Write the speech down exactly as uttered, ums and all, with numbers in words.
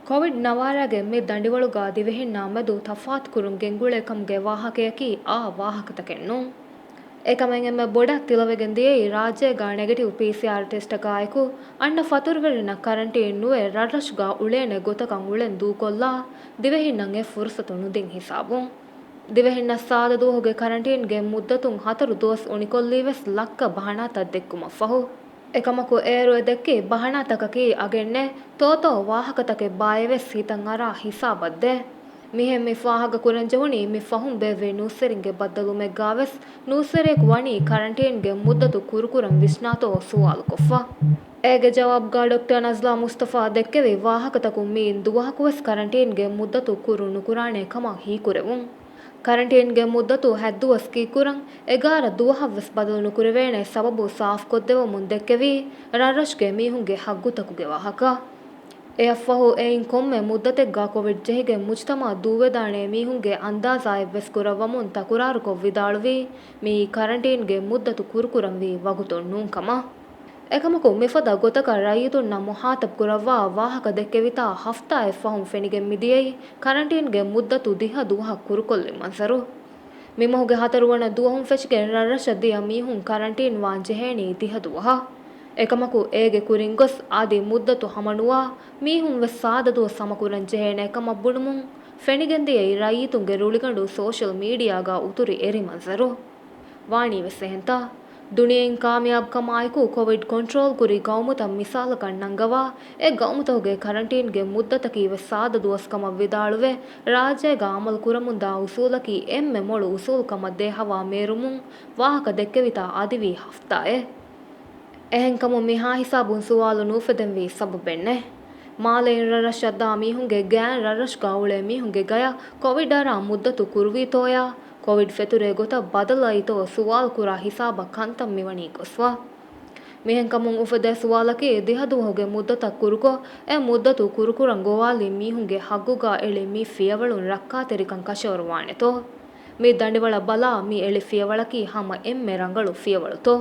ކޮވިޑް ނަވާރަގެ މި ދަނޑިވަޅުގަ ދިވެހިންނާ މެދު ތަފާތުކުރުން ގެންގުޅޭ ކަމުގެ ވާހަކަޔަކީ އާ ވާހަކަތަކެއް ނޫން. އެކަމެއް އެންމެ ބޮޑަށް ތިލަވެގެން ދިޔައީ ރާއްޖޭގަ ނެގެޓިވް ޕީސީއާރް ޓެސްޓަކާއެކު އަންނަ ފަތުރުވެރިންނަށް ކަރަންޓީން ނުވެ ރަށްރަށުގަ އުޅޭނެ ގޮތަކަށް އުޅެން ދޫކޮށްލާ ދިވެހިންނަށް އެ ފުރުސަތު ނުދިން ހިސާބުން. ދިވެހިންނަށް ސާދަ ދުވަހުގެ ކަރަންޓީންގެ މުއްދަތުން ހަތަރު ދުވަސް އުނިކޮށްލީވެސް ލައްކަ ބަހަނާތައް ދެއްކުމަށްފަހު. އެކަމަކު އޭރު އެ ދެއްކި ބަހަނާތަކަކީ އަގެއްނެއް، ތޯތޯ ވާހަކަތަކެއް ބާއެވެސް ހިތަށް އަރާ ހިސާބަށްދޭ. މިހެން މި ފާހަގަ ކުރަން ޖެހުނީ މި ފަހުން ބޭއްވި ނޫސްވެރިންގެ ބައްދަލުމެއްގާވެސް ނޫސްވެރިޔަކު ވަނީ ކަރަންޓީންގެ މުއްދަތު ކުރުކުރަން ވިސްނާތޯ ސުވާލުކޮށްފަ. އޭގެ ޖަވާބުގަ ޑޮކްޓަރ ނަޒްލާ މުސްތަފާ ދެއްކެވި ވާހަކަތަކުން މިއިން ދުވަހަކުވެސް ކަރަންޓީންގެ މުއްދަތު ކުރު ނުކުރާނޭ ކަމަށް ހީކުރެވުން. ކަރަންޓީންގެ މުއްދަތު ހަތް ދުވަސް ކީއްކުރަން އެގާރަ ދުވަހަށްވެސް ބަދަލު ނުކުރެވޭނެ ސަބަބު ސާފުކޮށްދެވުމުން ދެއްކެވީ ރަށްރަށުގެ މީހުންގެ ހައްގުތަކުގެ ވާހަކަ. އެއަށްފަހު އެއިން ކޮންމެ މުއްދަތެއްގަ ކޮވިޑް ޖެހިގެން މުޖްތަމަޢަށް ދޫވެދާނެ މީހުންގެ އަންދާޒާއެއްވެސް ކުރައްވަމުން ތަކުރާރުކޮށް ވިދާޅުވީ މިއީ ކަރަންޓީންގެ މުއްދަތު ކުރުކުރަންވީ ވަގުތުން ނޫން ކަމަށް. އެކަމަކު މިފަދަ ގޮތަކަށް ރައްޔިތުންނަށް މުހާތަބް ކުރައްވާ ވާހަކަ ދެއްކެވިތާ ހަފްތާއެއް ފަހުން ފެނިގެން މިދިޔައީ ކަރަންޓީންގެ މުއްދަތު ދިހަ ދުވަހަށް ކުރުކޮށްލި މަންޒަރު. މިމަހުގެ ހަތަރުވަނަ ދުވަހުން ފެށިގެން ރަށްރަށަށް ދިޔަ މީހުން ކަރަންޓީން ވާން ޖެހޭނީ ދިހަ ދުވަހަށް. އެކަމަކު އޭގެ ކުރިން ގޮސް އަދި މުއްދަތު ހަމަނުވާ މީހުން ވެސް ސާދަ ދުވަސް ހަމަކުރަން ޖެހޭނެ ކަމަށް ބުނުމުން ފެނިގެންދިޔައީ ރައްޔިތުންގެ ރުޅިގަނޑު ސޯޝަލް މީޑިއާގަ އުތުރި އެރި މަންޒަރު. ވާނީވެސް އެހެންތަ؟ ދުނިޔެއިން ކާމިޔާބުކަމާއެކު ކޮވިޑް ކޮންޓްރޯލް ކުރި ގައުމުތައް މިސާލަކަށް ނަންގަވާ، އެ ގައުމުތަކުގެ ކަރަންޓީންގެ މުއްދަތަކީ ވެސް ސާދަ ދުވަސް ކަމަށް ވިދާޅުވެ، ރާއްޖޭގަ އަމަލު ކުރަމުންދާ އުސޫލަކީ އެންމެ މޮޅު އުސޫލު ކަމަށް ދޭހަވާ މޭރުމުން ވާހަކަ ދެއްކެވިތާ އަދިވީ ހަފްތާއެއް. އެހެންކަމުން މިހާ ހިސާބުން ސުވާލު ނުއުފެދެންވީ ސަބަބެއްނެއް. މާލެއިން ރަށްރަށް ދާ މީހުންގެ ގާތް ރަށްރަށުގަ އުޅޭ މީހުންގެ ގަޔަށް ކޮވިޑް އަރާ މުއްދަތު ކުރުވީތޯޔާ، ކޮވިޑް ފެތުރޭ ގޮތަށް ބަދަލައީތޯ ސުވާލު ކުރާ ހިސާބަށް ކަންތައް މިވަނީ ގޮސްފަ. މިހެންކަމުން އުފެދޭ ސުވާލަކީ ދިހަ ދުވަހުގެ މުއްދަތަށް ކުރުކޮށް، އެ މުއްދަތު ކުރުކުރަން ގޮވާލި މީހުންގެ ހައްގުގަ އެޅި މި ފިޔަވަޅުން ރައްކާތެރިކަން ކަށަވަރު ވާނެތޯ؟ މި ދަނޑިވަޅަށް ބަލާ މި އެޅި ފިޔަވަޅަކީ ހަމަ އެންމެ ރަނގަޅު ފިޔަވަޅުތޯ؟